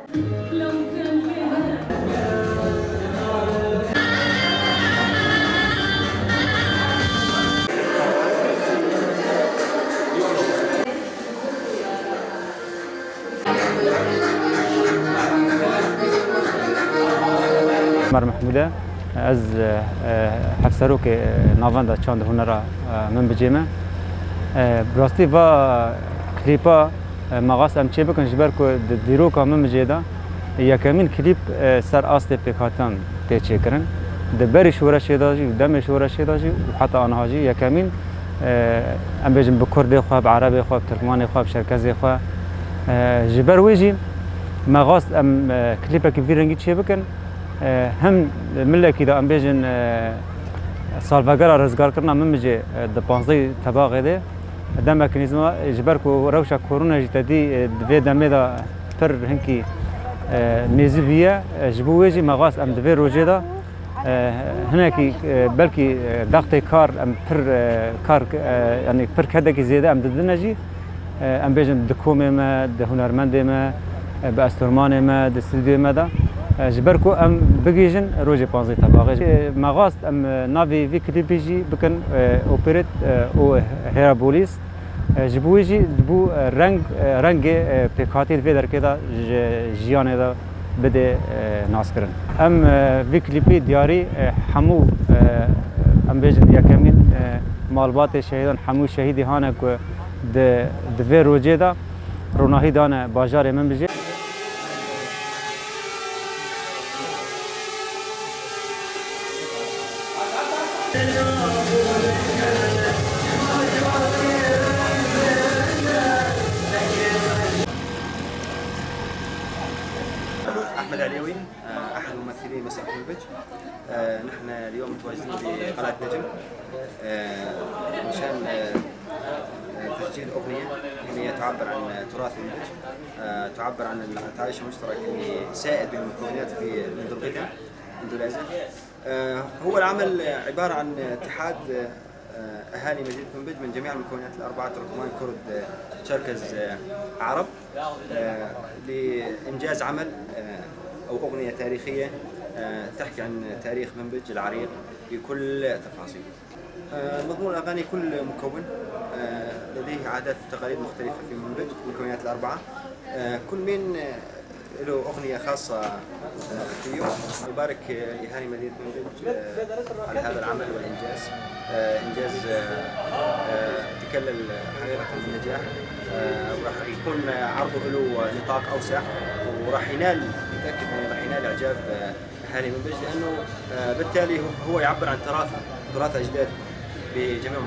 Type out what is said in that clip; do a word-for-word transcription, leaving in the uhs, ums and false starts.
Omer Mehmûd e. Ez, e, e, hevserokê, e, Navenda Çand û Hunera, e, Minbicê me. E, bi rastî va klîpa, e, me xwest em çê bikin, ji ber ku di dîroka Minbicê de yekemîn klîp, e, ser astê pêkhatiyan tê çêkirin. Di berî şoreşê de jî û demê şoreşê de jî û heta aniha jî yekemîn, e, em bêjin bi kurdê xwe, bi erebê xwe, bi tirkmanê xwe, bi şerkezê xwe. E, ji ber wê jî me xwest em, e, klîpekî vî rengî çê bikin. E, hem milekî de em bêjin, e, salvegera rizgarkirina Minbicê, e, di panzdehê Tebaxê de demek nîzma, e, ji ber ku rewşa korona jî te dî, e, di vê demê de pir hinkî, e, nêzî bûye. E, ji bo wê jî me xwest em di vê rojê de, e, hinekî, e, belkî, e, dextê kar em pir, e, kar, e, yanî pir kedekî zêde em didine jî, e, em bêjin di komê me, di hunermendê me, e, bi estormanê me, di stûdyoyê me de, e, ji ber ku em bigihîjin rojê panzdehê Tebaxê. E, me xwest em, e, navê vî klîpî jî bikin, e, Operate, e, û Hera Bolîs. E, ji bo wî jî dibû, e, reng, e, rengê, e, pêkhatî di vê derkê de ji jiyanê de bidê, e, naskirin. Em, e, vî klîpî diyarî, e, hemû, e, em bêjin yekemîn, e, malbatê şehîdan, hemû şehîdî hane ku di, di vê rojê de ronahî dane bajarê Minbicê. أحمد عليوي، آه، أحد ممثلي مسرح منبج. آه، نحن اليوم متواجدين بقلعة نجم، آه، مشان، آه، آه، تسجيل أغنية، أغنية تعبر عن تراث منبج، آه، تعبر عن التعايش المشترك اللي سائد بين المكونات في مندرغيدا، مندولازا. آه، هو العمل عبارة عن اتحاد، آه، أهالي مدينة منبج من جميع المكونات الأربعة، تركمان، كرد، آه، تشركز، آه، عرب، آه، لإنجاز عمل، آه، أو أغنية تاريخية، آه، تحكي عن تاريخ منبج العريق بكل تفاصيله. آه، مضمون الأغاني كل مكون، آه، لديه عادات وتقاليد مختلفة في منبج، المكونات الأربعة. آه، كل مين، آه، له أغنية خاصة، آه، فيه. نبارك، آه، لأهالي مدينة منبج، آه، على هذا العمل والإنجاز. آه، إنجاز، آه، آه، تكلل حقيقة بالنجاح. آه، وراح يكون عرضه له نطاق أوسع، وراح ينال، متأكد إنه راح ينال إعجاب، آه، أهالي منبج، لأنه، آه، بالتالي هو، هو يعبر عن تراثه، تراث أجداده بجميع